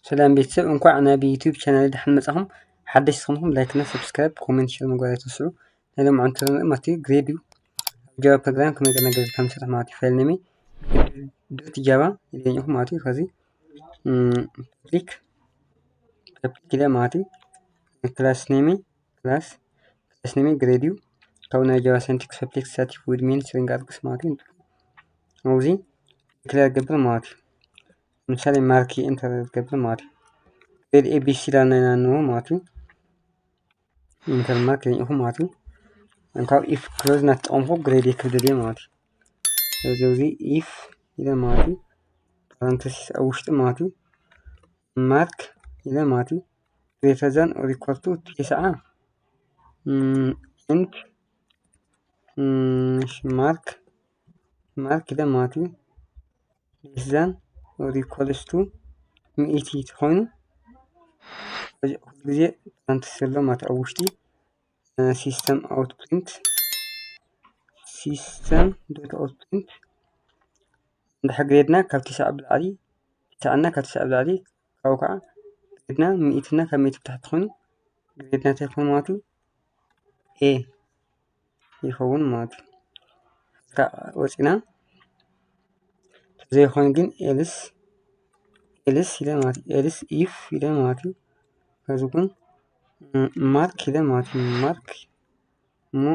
ሰላም ቤተሰብ፣ እንኳዕ ናብ ዩቲዩብ ቻናል ደሓን መጻኹም። ሓደሽ ዝኾንኩም ላይክ እና ሰብስክራይብ፣ ኮሜንት፣ ሸር ምግባር ኣይትረስዑ። ናይ ሎምዓንቲ ትምህርቲ ማለት እዩ ግሬድ እዩ። ኣብ ጃቫ ፕሮግራም ከመይ ገይርና ግሬድ ከም ንሰርሕ ማለት እዩ። ፋይል ኔም ዶት ጃቫ ኢለ ማለት እዩ። ከዚ ፐብሊክ ፐብሊክ ኢለ ማለት እዩ። ክላስ ኔም ክላስ ክላስ ኔም ግሬድ እዩ። ካብ ናይ ጃቫ ሳይንቲክስ ፐብሊክ ስታቲክ ዊዝ ሜን ስትሪንግ ኣርግስ ማለት እዩ። ኣብዚ ክሊር ገብር ማለት እዩ። ምሳሌ ማርክ ኢንተር ገብር ማለት እዩ። ግሬድ ኤቢሲ ዳና ኢና ንዎ ማለት እዩ። ኢንተር ማርክ ኢኹ ማለት እዩ። እንካብ ኢፍ ክሎዝ እናተጠቐምኩ ግሬድ ክብደል እየ ማለት እዩ። ስለዚ እዚ ኢፍ ኢለ ማለት እዩ። ፓራንተሲስ ኣብ ውሽጢ ማለት እዩ። ማርክ ኢለ ማለት እዩ። ግሬተር ዛን ኦር ኢኳል ቱ ትስዓ ኢንት ማርክ ማርክ ኢለ ማለት እዩ። ሌስ ዛን ኦር ኢኳልስ ቱ ሚእቲ ተኾይኑ፣ ኩሉ ግዜ ፓራንተሲስ ዘሎ ማለት ኣብ ውሽጢ ሲስተም ኣውት ፕሪንት ሲስተም ዶት ኣውት ፕሪንት እንድሕር ግሬድና ካብ ትስዓ ብላዕሊ ትስዓና ካብ ትስዓ ብላዕሊ ካብኡ ከዓ ግሬድና ሚእትና ካብ ሚእቲ ብታሕቲ ኮይኑ ግሬድና እንታይ ኮይኑ ማለት እዩ? ኤ ይኸውን ማለት እዩ። ካብ ወፂና ዘይኮን ግን ኤልስ ኤልስ ኢለ ማለት እዩ። ኤልስ ኢፍ ኢለ ማለት እዩ። ከዚ ግን ማርክ ኢለ ማለት እዩ። ማርክ እሞ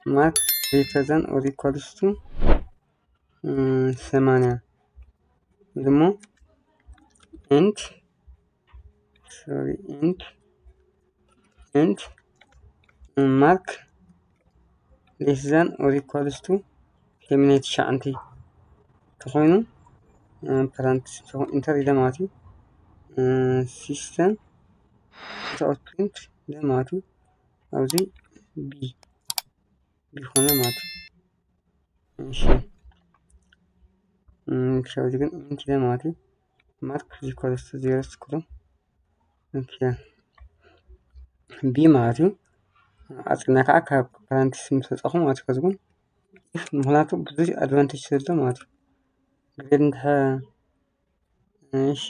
ማርክ ግሬተር ዛን ኦር ኢኳልስ ቱ ሰማንያ ወይ ድማ ኤንድ ሶሪ ኤንድ ኤንድ ማርክ ሌስ ዛን ኦር ኢኳልስ ቱ ሸሞንተ ትሽዓተ ተኾይኑ ፓራንተሲስ ኢንተር ኢለ ማለት እዩ። ሲስተም ኦር ፕሪንት ኢለ ማለት እዩ። ኣብዚ ቢ ቢ ኾነ ማለት እዩ። እሺ ኣብዚ ግን ኢንት ኢለ ማለት እዩ። ማርክ ኢኳልስ ቱ ዜሮ ስኩሎ ቢ ማለት እዩ። ኣፅና ከዓ ካብ ፓራንተሲስ ምስ ወፃኹ ማለት እዩ። ከዚ ግን ምክንያቱ ብዙሕ ኣድቫንቴጅ ስለ ማለት እዩ። ግሬድ እንድሕር እሺ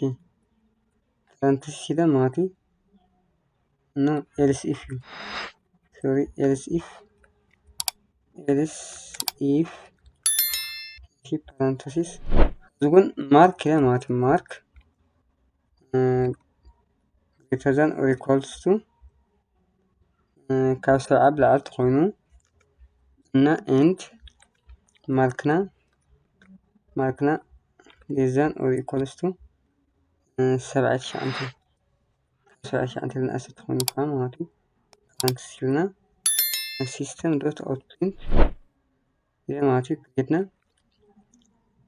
ፓራንተሲስ ኢለ ማለት እዩ። እና ኤልስ ኢፍ እዩ። ሶሪ ኤልስ ኢፍ ኤልስ ኢፍ ፓራንተሲስ እዚ ግን ማርክ ኢለ ማለት እዩ። ማርክ ግሬተር ዛን ኦር ኢኳልስ ቱ ካብ ሰብዓ ብላዕሊ ተኾይኑ እና ኤንድ ማርክና ማርክና ሌስ ዛን ኦር ኢኳልስ ቱ ሰብዓ ትሽዓተ ካብ ሰብዓ ትሽዓተ ዝነኣሰ ተኾይኑ ከዓ ማለት እዩ። ፓራንተሲስ ኢልና ሲስተም ዶት ኣውት ፕሪንት ኢለ ማለት እዩ። ግሬድና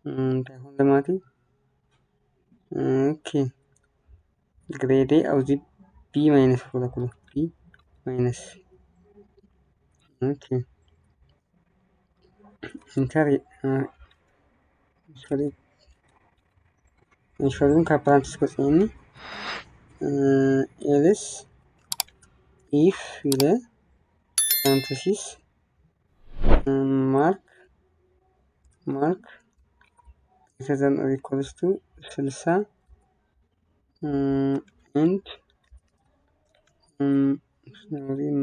እንታይ ይኾን ማለት እዩ። ኦኬ ግሬደይ ኣብዚ ቢ ማይነስ ክብሎ ክሎ ቢ ማይነስ ኦኬ ኢንተር ሶሪ ሶሪ ካብ ፓራንተሲስ ወፅእኒ ኤልስ ኢፍ ኢለ ፓራንተሲስ ማርክ ማርክ ግሬተር ዛን ኦር ኢኳልስ ቱ ስልሳ ኤንድ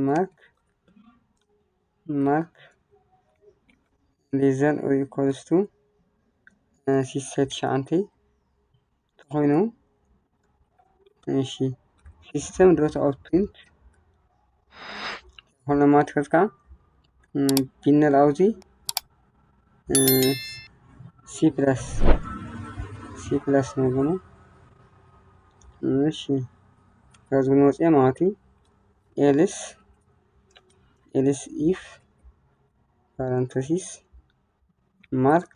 ማርክ ማርክ ሌስ ዛን ኦር ኢኳልስ ቱ ሽሳ ትሽዓተ ተኾይኑ እሺ ሲስተም ዶት ኣውት ፕሪንት ዝኾነ ማትሪክስ ከዓ ቢነር ኣብዚ ሲ ፕላስ ሲ ፕላስ ንብሎ እሺ ካብዚ ንወፅኦ ማለት እዩ። ኤልስ ኤልስ ኢፍ ፓራንተሲስ ማርክ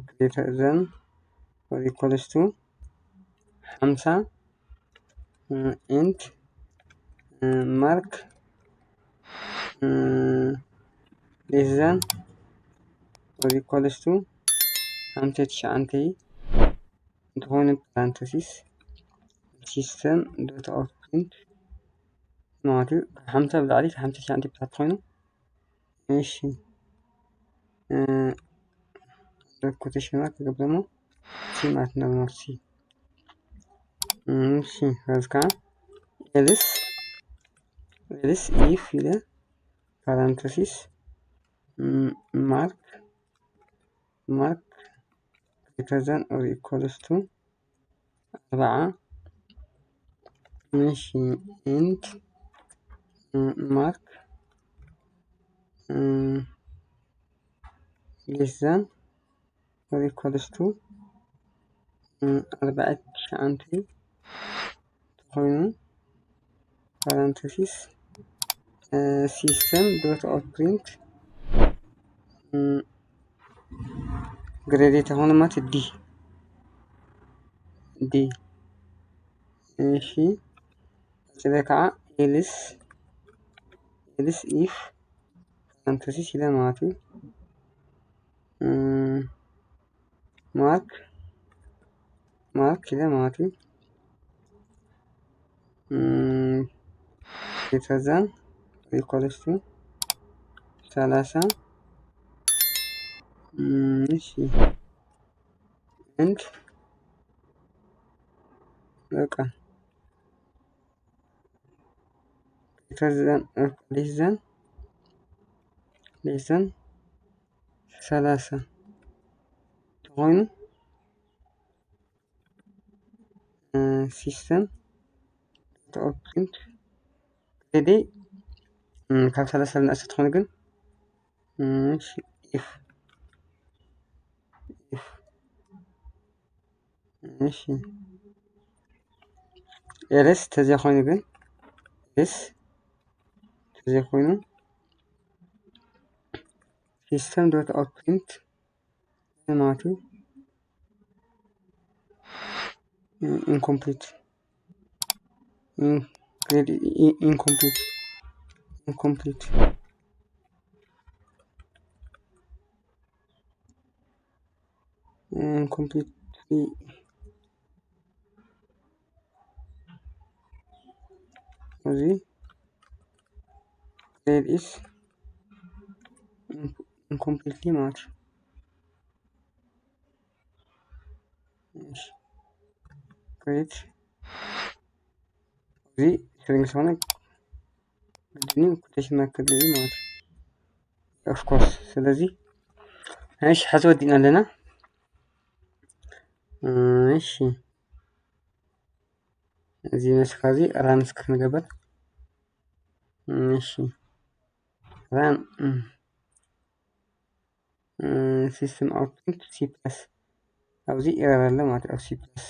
ግሬተር ዛን ኦር ኢኳልስ ቱ ሓምሳ ኤንድ ማርክ ሌስ ዛን ኦር ኢኳልስ ቱ ሓምሳ ትሽዓተ እንትኾኑ ፓራንተሲስ ሲስተም ዶት ኣውት ፕሪንት ማለት እዩ። ካብ ሓምሳ ብላዕሊ ካብ ሓምሳ ትሽዓተ ብታሕቲ ኮይኑ እሺ ኮቴሽን ማርክ ክገብረሞ ሲ ማለት ኖርማል ሲ። እሺ፣ ከዚ ከዓ ኤልስ ኤልስ ኢፍ ኢለ ፓራንተሲስ ማርክ ማርክ greater than or equals to ኣርባዓ። እሺ፣ and ማርክ less than or equals to ኣርባዕተ ትሽዓተ ተኾይኑ፣ ፓራንተሲስ system dot out print grade ተኾነ ማለት ዲ ዲ። እሺ፣ ቀፂለ ከዓ ኤልስ ኤልስ ኢፍ ፓራንተሲስ ኢለ ማለት እዩ። ማርክ ማርክ ኢለ ማለት እዩ። greater than equals to ሰላሳ። እሺ፣ and በቃ greater than less than less than ሰላሳ ተኾይኑ system dot out print grade ካብ ሰላሳ ዝነእሰ ተኾይኑ ግን if if እሺ፣ ኤልስ ተዘይኮይኑ ግን ኤልስ ተዘይኮይኑ system dot out print ማለት እዩ። incomplete grade incomplete incomplete completely እዚ grade is incompletely ማለት grade እዚ string ዝኾነ ግድን quotation mark ክድልዩ ማለት of course። ስለዚ እሺ፣ ሕዚ ወዲእና ኣለና። እሺ፣ እዚ መስካ እዚ run እስኪ ክንገብር። እሺ፣ run system output C plus ኣብዚ error ኣሎ ማለት ኣብ C plus።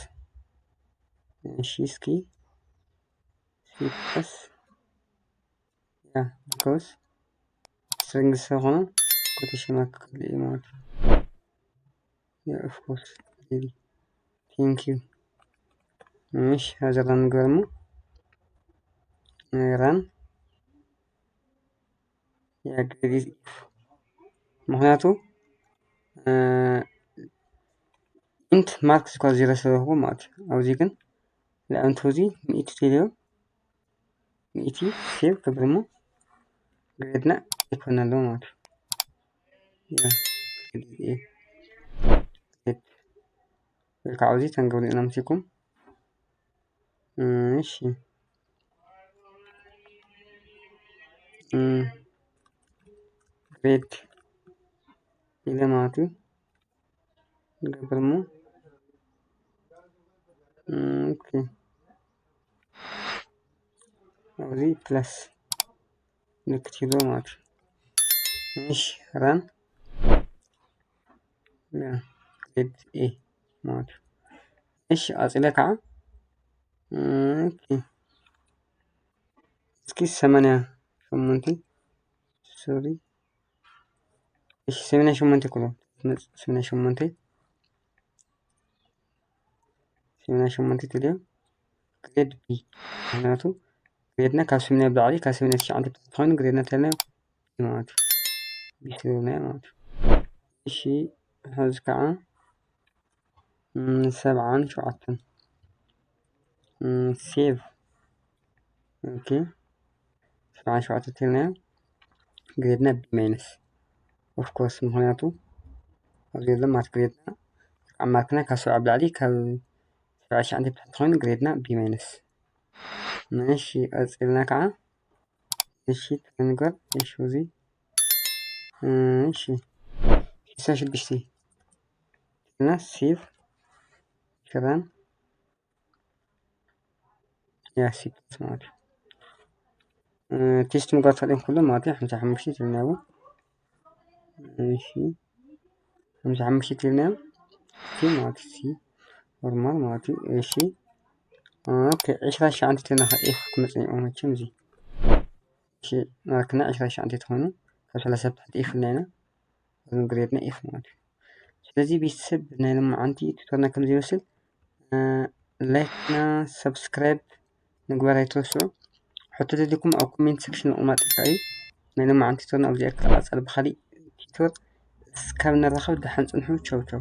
እሺ፣ እስኪ C plus yeah because string ዝኾነ quotation mark ክልእ ማለት እዩ። Yeah, of course. Thank you. እሺ፣ ሀዚ run ንግበር እሞ run yeah grade is if ምክንያቱ int mark square zero ስለዝኮነ ማለት እዩ። ኣብዚ ግን ንኣብነት እዚ ሚእቲ ተልዮ ሚእቲ save ክብል እሞ grade ና ይኮን ኣለዎ ማለት እዩ። ወይ ከዓ እዚ ተንገብሩ ኢና ምሲኩም። እሺ grade ኢለ ማለት እዩ። ንገብር እሞ ኦኬ ኣብዚ ፕላስ ምልክት ይሎ ማለት እዩ። እሺ run grade A ማለት እዩ። እሺ ቀፂለ ከዓ ኦኬ እስኪ ሰማንያ ሸሞንተ ሶሪ እሺ ሰማንያ ሸሞንተ ክሎ ሰማንያ ሸሞንተ ሰማንያ ሸሞንተ ትልዮ grade B ምክንያቱ grade ና ካብ ሰማንያ ብላዕሊ ካብ ሰማንያ ትሽዓተ ትኾይኑ grade ና ተልና ማለት እዩ። B ስለናዮ ማለት እዩ። እሺ ሕዚ ከዓ ሰብዓን ሸውዓተን save ኦኬ ሰብዓን ሸውዓተን ተልና grade ና B minus of course ምክንያቱ ኣብዚ የለን ማለት grade ና ኣብ ማርክና ካብ ሰብዓ ብላዕሊ ካብ ሰብዓ ትሽዓተ ብታሕቲ ኮይኑ ግሬድና ቢ ማይነስ። እሺ ቀፂልና ከዓ እሺ ትንገር እሺ እዚ እሺ ሽዱሽተ ሽዱሽተ እና ሴቭ ክራን ያሲፕስ ማለት እዩ። ቴስት ምግባር ተኽእሎም ኩሎም ማለት እዩ። ሓምሳ ሓሙሽተ ትልናዮ እሺ ሓምሳ ሓሙሽተ ትልናዮ ሲ ማለት ሲ ኖርማል ማለት እዩ። እሺ ኦኬ ዕስራ ትሽዓተ ትልና ኤፍ ክመፅእ እዩ መቸም እዚ እሺ ማለትና ዕስራ ትሽዓተ ትኾኑ ካብ ሰላሳ ብታሕቲ ኤፍ ኢልና ኢና። እዚ ግሬድና ኤፍ ማለት እዩ። ስለዚ ቤተሰብ ናይ ሎማዓንቲ ቱቶርና ከም ዝመስል ላይክና ሰብስክራይብ ምግባር ኣይትረስዑ። ሕቶ ተሊኩም ኣብ ኮሜንት ሴክሽን ምቕማጥ ይከኣል እዩ። ናይ ሎማዓንቲ ቱቶርና ኣብዚኣ ክተቃጸል ብካሊእ ቱቶር እስካብ ንራኸብ ደሓን ጽንሑ። ቻው ቻው።